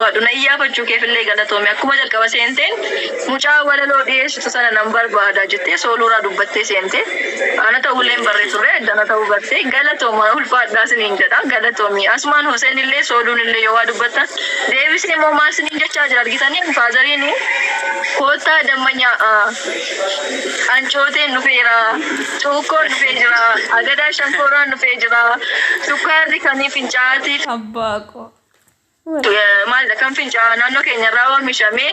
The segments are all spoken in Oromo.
Ulfaadhu na iyyaafachuu keefillee galatoomi. Akkuma jalqaba seenteen mucaa walaloo dhiyeessitu sana nan barbaada jettee sooluurraa dubbattee seente. Ana ta'ullee hin barre turre addana ta'uu barte. Galatooma ulfaadhaa siniin jedha galatoomi. Asumaan Huseen illee sooluun illee yoo waa dubbattan deebisee immoo maal siniin jechaa jira argitanii faazariin koottaa damma nyaa'aa. Ancooteen dhufeera, cuukkoon dhufee jira, agadaa shankooraan dhufee jira, sukkaarri kanii fincaa'aatii Abbaa koo. Maalidha kan fincaa'aa naannoo keenya irraa oomishamee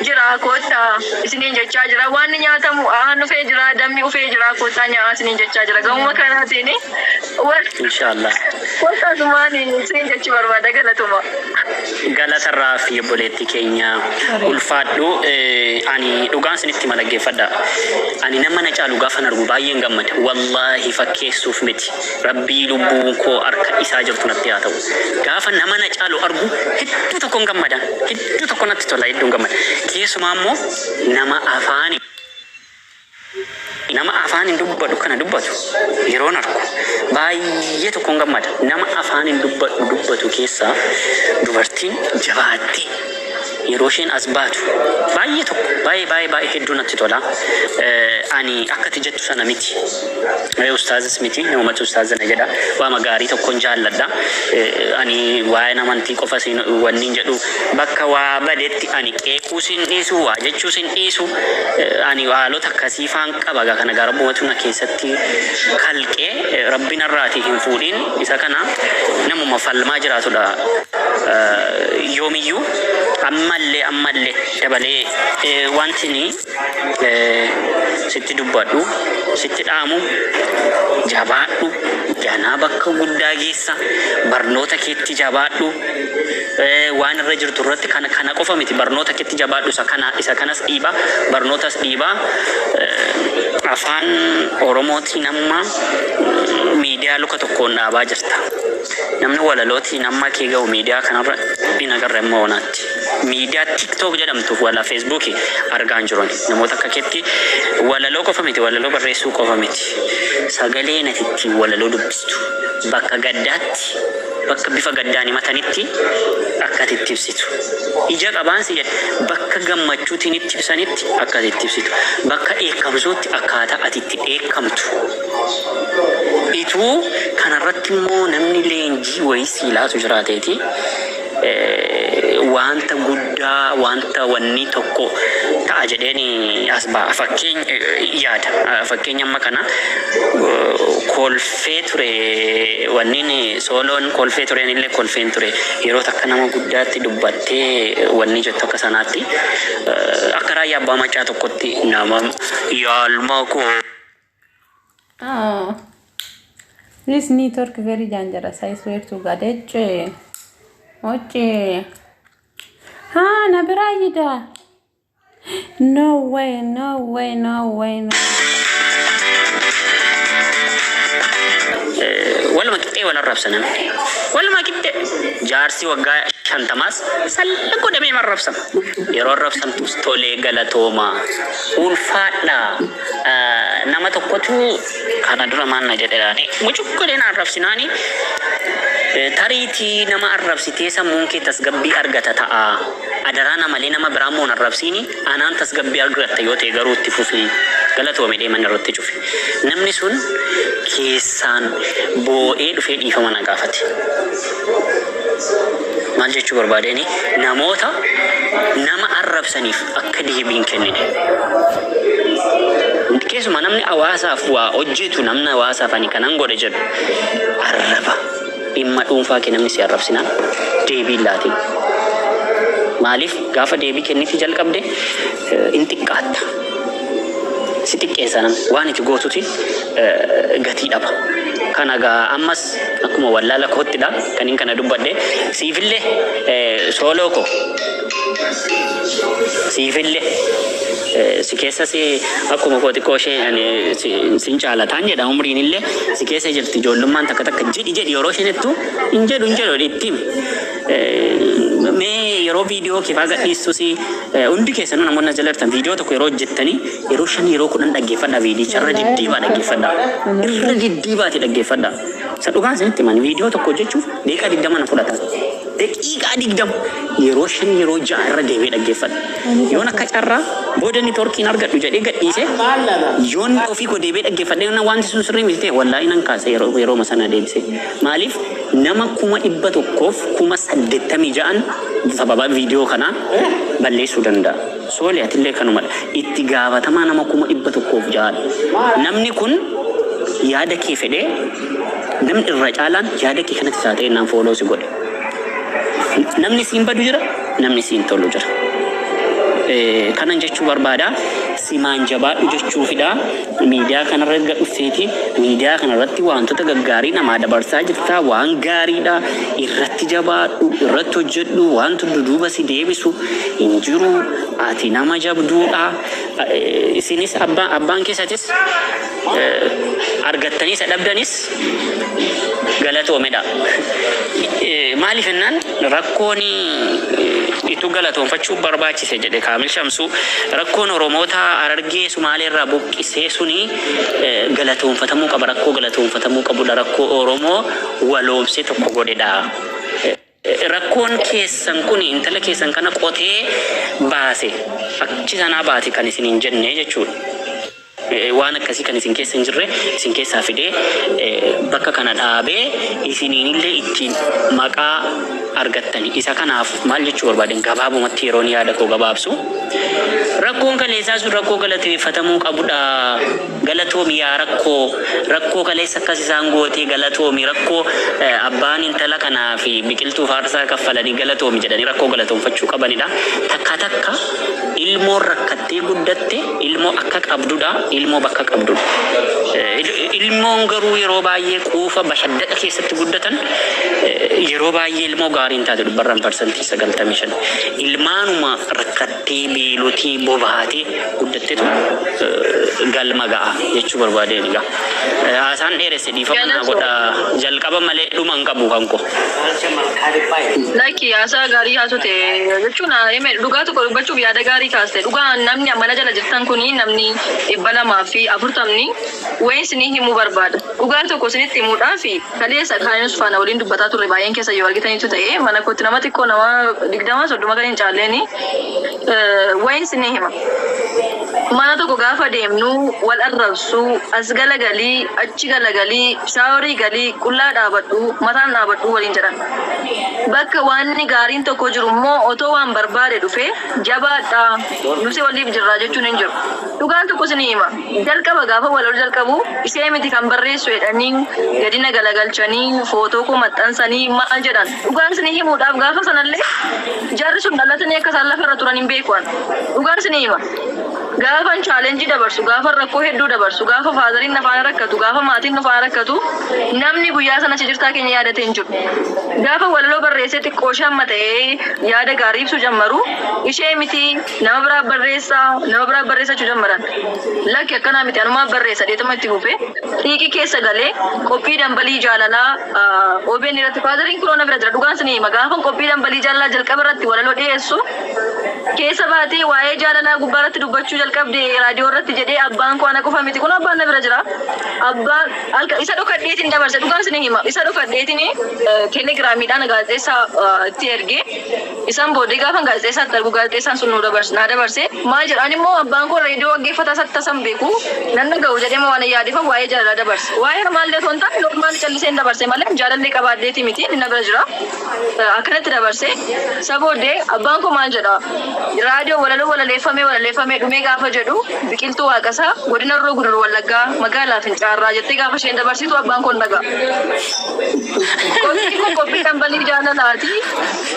jira koottaa isiniin jechaa jira. Waan nyaatamu aan dhufee jira, dammi dhufee jira, koottaa nyaa'aa isiniin jechaa jira. Gamuma kanaatiin Inshaallah. koottaa asumaan isiniin jechuu barbaada galatuma. Galatarraa fi obboleettii keenya ulfaadhu. Ani dhugaan isinitti hima, dhaggeeffadha. Ani nama na caalu gaafan argu baay'een gammada. Wallaahi fakkeessuuf miti. Rabbii lubbuun koo harka isaa jirtu natti haa ta'u. Gaafa nama na caalu argu hedduu tokkon gammada. Hedduu tokko natti tola, hedduun gammada. Keessumaa immoo nama afaan hin dubbadhu kana dubbatu yeroon argu baay'ee tokkon gammada. Nama afaan hin dubbadhu dubbatu keessaa dubartiin jabaattee yeroo isheen as baatu baay'ee tokko baay'ee baay'ee baay'ee hedduu natti tola. Ani akka ati jettu sana miti. Ustaazis miti, namumatu ustaaza na jedha. Waama gaarii tokkon jaalladha. Ani waa'een amantii qofa siin wanni hin jedhu, bakka waa badetti ani qeequu sin dhiisu, waa jechuu sin dhiisu. Ani haalota akkasii faan qaba gaa kana gaa rabbumatu na keessatti kalqee rabbi narraatii hin fuudhin isa kana namuma falmaa jiraatudha. Yoomiyyuu ammallee dabalee wanti ni sitti dubbadhu, sitti dhaamu, jabaadhu, ganaa bakka guddaa geessa, barnoota keetti jabaadhu, waan irra jirtu irratti kana kana qofa miti, barnoota keetti jabaadhu, isa kana isa kanas dhiibaa, barnootas dhiibaa. Afaan Oromootiin amma miidiyaa luka tokkoon dhaabaa jirta. Namni walalootiin amma kee ga'u miidiyaa kanarra hin agarre amma oonaatti. Miidiyaa TikTok jedhamtu wala Feesbuukii argaa hin jiru. Namoota akka keetti walaloo qofa miti, walaloo barreessuu qofa miti. Sagalee nati ittiin walaloo dubbistu bakka gaddaatti, bakka bifa gaddaan himatanitti akka ati itti ibsitu. Ija qabaan si jedhe, bakka gammachuutiin itti ibsanitti akka ati itti ibsitu. Bakka dheekkamsuutti akkaataa ati itti dheekkamtu. Ituu kanarratti immoo namni leenjii wayii sii laatu jiraateeti wanta guddaa wanta wanni tokko ta'a jedheen as ba'a. Fakkeenya yaada. Fakkeenya amma kana kolfee ture wanniin sooloon kolfee tureen illee kolfeen ture. Yeroo takka nama guddaatti dubbattee wanni jettu akka sanaatti akka raayyaa abbaa macaa tokkotti nama yaalma koo. Oh. This network very dangerous. I swear to God. Eche. Oche. Ha, na biraa yida. No way, no way, no way, no. Waluma qixxee wal arrabsa namni. Waluma qixxee jaarsi waggaa 50s salpha godhamee arrabsama. Yeroo arrabsamtus tolee, galatoomaa, ulfaadhaa. Nama tokkotu kana dura maal na jedhedhaani mucuqqolee na arrabsinaani, tariitii nama arrabsitee sammuun kee tasgabbii argata ta'a. Adaraa namalee nama biraa immoo hin arrabsiini, anaan tasgabbii argatta yoo ta'e garuu itti fufii galatoome deeman irratti cufe. Namni sun keessaan boo'ee dhufee dhiifama na gaafate. Maal jechuu barbaadeen, namoota nama arrabsaniif akka deebii hin kennine. Keessumaa namni hawaasaaf waa hojjetu, namni hawaasaaf ani kanan godhe jedhu, arraba dhimma dhuunfaa kee namni si arrabsinaan deebii hin laatin. Maaliif gaafa deebii kennitii jalqabde hin xiqqaatta. Si xiqqeessa, namni waan itti gootuti gatii dhaba. Kana gaa ammas akkuma wallaala koottidha kan hin kana dubbadhe. Siifillee, sooloo koo, siifillee si keessas akkuma koo xiqqoo ishee ani sin caalataan jedha, umriin illee si keessa jirti ijoollummaan takka takka jedhi jedhi yeroo isheen jettu hin jedhu hin jedhu itti himi. Mee yeroo viidiyoo kee faa gadhiistus, hundi keessanuu namoonni as jala jirtan, viidiyoo tokko yeroo hojjettanii yeroo 5, yeroo 10 dhaggeeffadhaa, viidiyicha irra diddiibaa dhaggeeffadhaa. Irra diddiibaati dhaggeeffadhaa. Isa dhugaan isinitti himan, viidiyoo tokko hojjechuuf daqiiqaa 20 na fudhata. Daqiiqaa 20 yeroo 5 yeroo 6 irra deebi'ee dhaggeeffadha. Yoon akka carraa booda networkiin argadhu jedhee gadhiise, yoon ofii koo deebi'ee dhaggeeffadhee wanti sun sirrii miti ta'e, wallaahi nan kaasa yeroo yerooma sana deebise. Maaliif nama 186,000 sababa viidiyoo kanaa balleessuu danda'a. Sooli, atillee kanumadha. Itti gaafatamaa nama 106,000dha. Namni kun yaada kee fedhee, namni irra caalaan yaada kee kanatti isaa ta'e naan follow si godhe. Namni siin badu jira, namni siin tolu jira. Kanan jechuu barbaada. Simaan jabaadhu jechuufidha. Miidiyaa kanarra erga dhufteeti miidiyaa kanarratti wantoota gaggaarii namaa dabarsaa jirta. Waan gaariidha. Irratti jabaadhu, irratti hojjedhu, wanti duduuba si deebisu hin jiru. Ati nama jabduudha. Isinis abbaan keessatis argattanii isa dhabdanis galatoomedha. Maaliif jennaan, rakkoon ituu galatoonfachuu barbaachise jedhe Kaamil Shamsuu, rakkoon Oromoota Harargee Sumaalee irraa buqqisee suni galatoonfatamuu qaba, rakkoo galatoonfatamuu qabudha, rakkoo Oromoo waloomsee tokko godhedha. Rakkoon keessan kun intala keessan kana qotee baase, achi sanaa baate kan isin hin jenne jechuudha. Waan akkasii kan isin keessa hin jirre isin keessaa fidee bakka kana dhaabee isiniinillee ittiin maqaa argattani. Isa kanaaf maal jechuu barbaaden, gabaabumatti yeroon yaada koo gabaabsu, rakkoon kaleessaa sun rakkoo galateeffatamuu qabudha. Galatoomi yaa rakkoo, rakkoo kaleessa akkas isaan gootee galatoomi, rakkoo abbaan intala kanaa fi biqiltuu faarsaa kaffalanii galatoomi jedhanii rakkoo galatoonfachuu qabanidha. Takka takka ilmoon rakkattee guddatte ilmoo akka qabdudha, ilmoo bakka qabdudha. Ilmoon garuu yeroo baay'ee quufa bashaddaqa keessatti guddatan yeroo baay'ee ilmoo gaarii hin taate, dhibbarraan 95%. Ilmaanuma rakkattee, beelotii, bobaatee guddattetu galma ga'a jechuu barbaadeen egaa. Haasaan dheeresse, dhiifama naa godha, jalqaba malee dhuma hin qabu kan koo. Lakki, haasaa gaarii haasote jechuun hime, dhugaa tokko dubbachuuf yaada gaarii kaaste. Dhugaa namni mana jala jirtan kuni, namni 240, wayin isinii himuu barbaada. Dhugaa tokko isinitti himuudhaaf, kaleessa kaayinus faana waliin dubbataa turre, baay'een keessa yoo argitaniitu ta'e, mana kootti nama xiqqoo, nama 20 30 kan hin caalleeni, wayin isinii hima. Mana tokko gaafa deemnu wal arrabsuu, as galagalii, achi galagalii, shower galii, qullaa dhaabadhu, mataan dhaabadhu waliin jedhan. Bakka waanni gaariin tokko jiru immoo otoo waan barbaade dhufe jabaadha, nusi waliif jirraa jechuun hin jiru. Dhugaan tokko isinii hima. Jalqaba gaafa wal ol jalqabu ishee miti kan barreessu jedhanii gadina galagalchanii footoo koo maxxansanii maal jedhan. Dhugaan isinii himuudhaaf, gaafa sanallee jarri sun dhalatanii akka isaan lafarra turan hin beeku. Dhugaan isinii hima. Gaafan challenge dabarsu, gaafa rakkoo hedduu dabarsu, gaafa fatheriin na faana rakkatu, gaafa maatiin nu faana rakkatu, namni guyyaa sana jirtaa keenya yaadatee hin jiru. Gaafa walaloo barreessee xiqqoo ishee amma ta'ee yaada gaarii ibsu jammaru, ishee miti, nama biraa barreessaa, nama biraa barreessachuu jammaran. Lakki, akkanaa miti, anumaa barreessa dheetuma itti fufe xiiqii keessa galee qophii dambalii jaalalaa OBN irratti, fatheriin kunoo na bira jira, dhugaan isinii hima, gaafa qophii dambalii jaalalaa jalqaba irratti walaloo dhiyeessu keessa baatee waa'ee jaalalaa gubbaa irratti dubbachuu jalqabde raadiyoo irratti jedhee, abbaan koo, ana qofa miti, kun abbaan na bira jira. Abbaan halka isa dhokadheetiin dabarse, dhugaan isinii hima, isa dhokadheetiin telegiraamiidhaan gaazexeessaa itti ergee, isaan booddee gaafa gaazexeessaatti argu gaazexeessaan sun nu dabarse, naa dabarse. Maal jedhaan immoo, abbaan koo reediyoo dhaggeeffataa isatti tasan beeku nan dhaga'u jedhee waan yaadefa waa'ee jaalalaa dabarse. Waa'ee harmaallee otoo hin taane normal calliseen dabarse malee jaalallee qabaadheeti miti, inni na bira jira. Akkanatti dabarse. Isa booddee abbaan koo maal jedha, raadiyoo walaloo walaleeffamee walaleeffamee dhumee gaafa jedhu, Biqiltuu Waaqasaa, godina Horroo Guduruu Wallaggaa, magaalaa Fincaarraa jettee gaafa isheen dabarsitu abbaan koo hin dhaga'a. Qophiin kun qophii dambalii jaalalaati.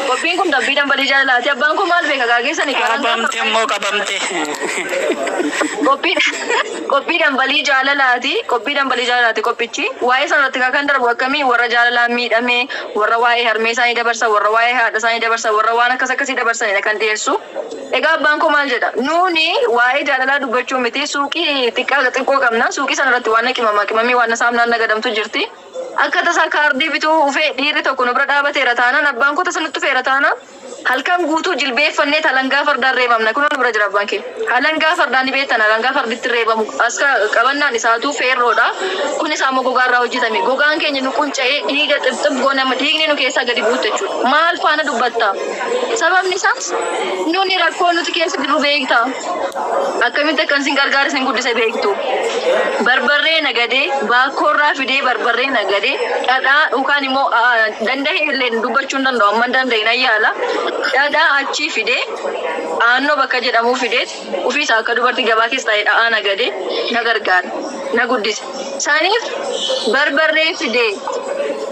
Qophiin kun dambii dambalii jaalalaati. Abbaan koo maal beeka gaageessanii? Qabamte immoo qabamte. Qophii dambalii jaalalaati. Qophii dambalii jaalalaati qophichi. Waa'ee sanarratti kan darbu akkamii, warra jaalalaan miidhame, warra waa'ee harmee isaanii dabarsan, warra waa'ee haadha isaanii dabarsan, warra waan akkas akkasii dabarsanidha kan dhiyeessu. Egaa abbaan koo maal jedha? Nuuni waa'ee jaalalaa dubbachuu miti, suuqii xiqqaa xiqqoo qabna. Suuqii sanarratti waan qimama qimamii waan saamnaan nagadamtu jirti. Akka tasaa kaardii bituu ufee dhiirri tokko nu bira dhaabateera taanaan, abbaan koo tasa nutti dhufeera taanaan Halkan guutuu jilbeeffannee alangaa fardaan reebamna. Kun bira jira abbaan keenya. Alangaa fardaan ni beektan, alangaa farditti reebamu. As qabannaan isaatu feerroodha. Kun isaa immoo gogaarraa hojjetame. Gogaan keenya nu qunca'ee dhiiga xibxib goonama, dhiigni nu keessaa gadi buutte jechuudha. Maal faana dubbatta? Sababni isaas nuni rakkoo nuti keessa jirru beekta. Akkamitti akkan isin gargaara isin guddise beektu. Barbarree nagadee, baakkoorraa fidee barbarree nagadee, dhadhaa yookaan immoo danda'e illee dubbachuu hin danda'u, amma hin danda'in ayyaala. Dhadhaa achii fidee, aannoo bakka jedhamuu fidee, ofiisaa akka dubartii gabaa keessa taa'ee dha'aa nagadee na gargaara, na guddise. Saniif barbarree fidee,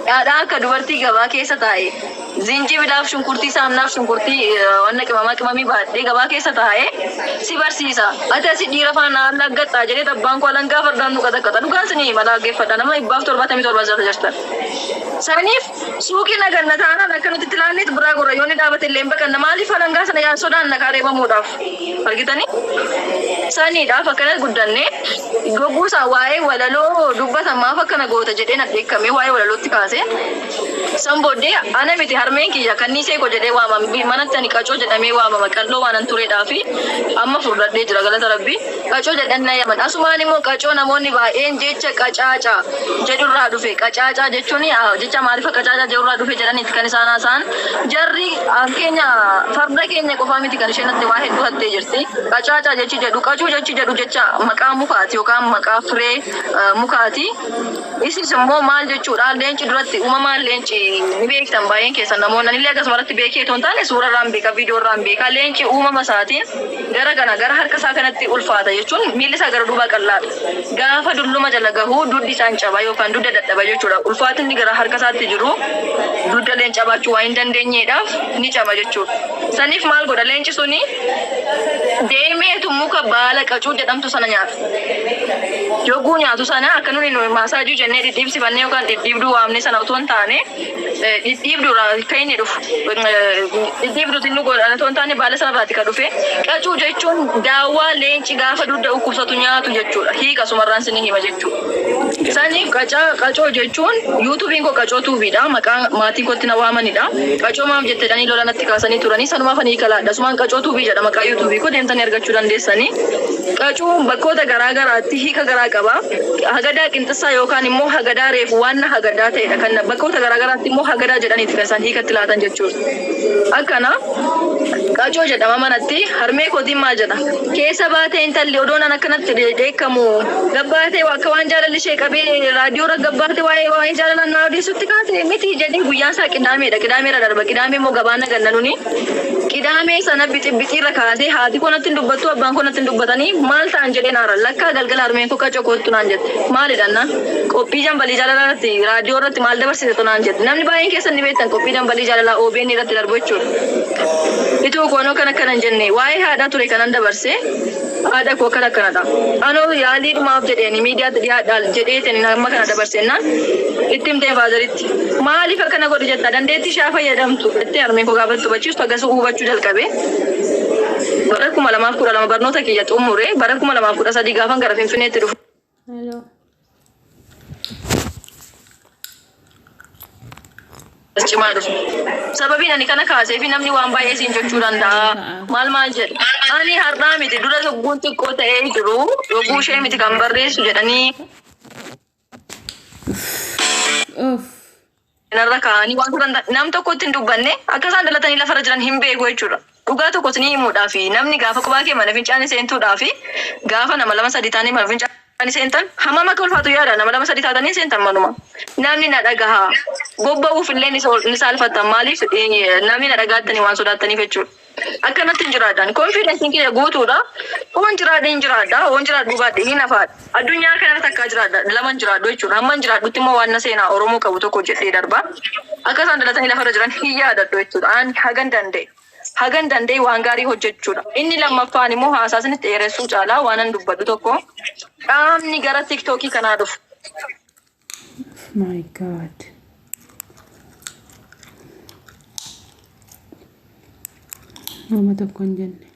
dhadhaa akka dubartii gabaa keessa taa'e, zinjibilaaf shunkurtii, saamnaaf shunkurtii, wanna qimamaa qimamii baadhee gabaa keessa taa'ee si barsiisa. Ati asi dhiira faana allaggaxxaa jedhee abbaan koo alangaa fardaan nu qaxaqqaxa. Dhugaan isinii hima, dhaggeeffadha, nama 177 jala jirtan. Saniif suuqii naganna taanaan akka nuti itti ilaalleet biraa gorra, yoo inni dhaabate illee hin baqanna. Maaliif alangaa sana yaa sodaanna kaa reebamuudhaaf. Argitanii? Saniidhaaf akkana guddanne. Gogguusaa waa'ee walaloo dubbatan, maaf akkana goota jedhee na dheekkamee waa'ee walalootti kaase. San booddee ana miti, harmeen kiyya kanniisee koo jedhee waamama. Manatti ani qacoo jedhamee waamama, qal'oo waanan tureedhaa fi amma furdadhee jira, galata Rabbi. Qacoo jedhan na yaman. Asumaan immoo qacoo namoonni baay'een jecha qacaacaa jedhurraa dhufe. Qacaacaa jechuun jecha maaliif qacaacaa jedhurraa dhufe jedhaniiti kan isaan haasa'an. Jarri keenya farda keenya qofaa miti kan isheen hatte, waa hedduu hattee jirti. Qacaacaa jechi jedhu, qacuu jechi jedhu jecha maqaa mukaati yookaan maqaa firee mukaati. Isis immoo maal jechuudha? Leenci duratti uumamaan leenci ni beektan baay'een keessan namoonni, anillee akkasumarratti beekee otoo hin taane suura irraan beeka, viidiyoo irraan beeka. Leenci uumama isaatiin gara kana, gara harka isaa kanatti ulfaata jechuun miilli isaa gara duubaa qal'aadha. Gaafa dulluma jala gahuu duddi isaan caba yookaan dudda dadhaba jechuudha. Ulfaatinni gara harka isaatti jiru dudda leenca baachuu waan hin dandeenyeedhaaf ni caba jechuudha. Saniif maal godha leenci suni? Deemeetu muka baala qacuu jedhamtu sana nyaata. Yogguu nyaatu sana akka nuni nuyi maasaajii jennee dhidhiibsifannee yookaan dhidhiibduu waamne sana otoo hin taane, dhidhiibduurraa kan inni dhufu, dhidhiibduuti inni godhan otoo hin taane, baala sanarraati kan dhufe. Qacuu jechuun daawwaa leenci gaafa dugda dhukkubsatu nyaatu jechuudha. Hiika sumarraan sinii hima jechuudha. Saniif qacaa qacoo jechuun YouTubeiin koo Qacoo Tuubiidha. Maqaa maatiin kootti na waamanidha. Qacoo maaf jetteedhanii lola natti kaasanii turanii, sanumaaf ani hiika laadha. Sumaan Qacoo Tuubii jedha maqaa YouTubeii koo, deemtanii argachuu dandeessanii. Qacuun bakkoota garaa garaatti hiika garaa qaba. Hagadaa qinxissaa yookaan immoo hagadaa reefu waan hagadaa ta'edha. Kan bakkoota garaa garaatti immoo hagadaa jedhaniiti kan isaan hiikatti laatan jechuudha. Akkana qacoo jedhama manatti. Harmee kootiin maal jedha? Keessa baatee intalli odoon an akkanatti dheekkamu gabbaatee akka waan jaalalli ishee qabee raadiyoo irra gabbaatee waa'ee jaalalaan naa odeessutti kaate miti jedhee. Guyyaan isaa qidaameedha. Qidaameerra darba. Qidaamee immoo gabaan naganna nuni. Qidaamee sana bixiirra kaasee haati koo natti hin dubbattu, abbaan koo natti hin dubbatanii, maal ta'an jedheen haara. Lakkaa galgala harmeen koo qacoo kootu naan jette. Maalidha naan? Qophii dambalii jaalalaa irratti, raadiyoo irratti maal dabarsite naan jette. Namni baay'een keessan ni beektan, qophii dambalii jaalalaa OBN irratti darbu jechuudha. Ituu koonoo kan akkana hin jenne, waa'ee haadhaa ture kanan dabarse, haadha koo akkana akkanadha. Anoo yaalii dhumaaf jedheeni miidiyaatti dhiyaadhaa jedheetiin amma kana dabarsennaan itti himteen fatheritti. Maaliif akkana godhu jetta, dandeettii ishee fayyadamtu jettee harmeen koo gaafattu hubachiistu akkasuma hubachuu jalqabe. Bara 2012 barnoota kiyya xumure, bara 2013 gaafan gara Finfinneetti dhufu. Hello. Cimaa dhufe. Sababiin ani kana kaasee fi namni waan baay'ee siin jechuu danda'a. Maal maal jedhu. Ani har'aa miti, dura yogguun xiqqoo ta'ee jiru yogguu ishee miti kan barreessu jedhanii Uff. narra kaa'anii waan turan nam tokkotti hin dubbanne, akka isaan dhalatanii lafarra jiran hin beeku jechuudha. Dhugaa tokko isinii himuudhaa fi namni gaafa kophaa kee mana fincaanii seentuudhaa fi gaafa nama lama sadii ta'anii mana fincaanii seentan hammam akka ulfaatu yaada. Nama lama sadii taatanii seentan manuma. Namni na dhagaha. Bobba'uuf illee ni saalfattan, maaliif namni na dhagaattanii waan sodaattaniif jechuudha. Akkanatti hin jiraadhaan. Confidenceiin kiyya guutuudha. Hoon jiraadhe hin jiraadha. Hoon jiraadhu baadhe hin hafaadha. Addunyaa kanarra takkaa jiraadha. Lama hin jiraadhu jechuudha. Hamma hin jiraadhutti immoo waan na seenaa Oromoo qabu tokko hojjedhee darba. Akka isaan dhalatanii lafarra jiran hin yaadadhu jechuudha. Ani hagan danda'e. Hagan danda'e waan gaarii hojjechuudha. Inni lammaffaan immoo haasaa isinitti dheeressuu caalaa waan an dubbadhu tokko, qaamni gara TikTokii kanaa dhufu. My God. Nama tokko hin jenne.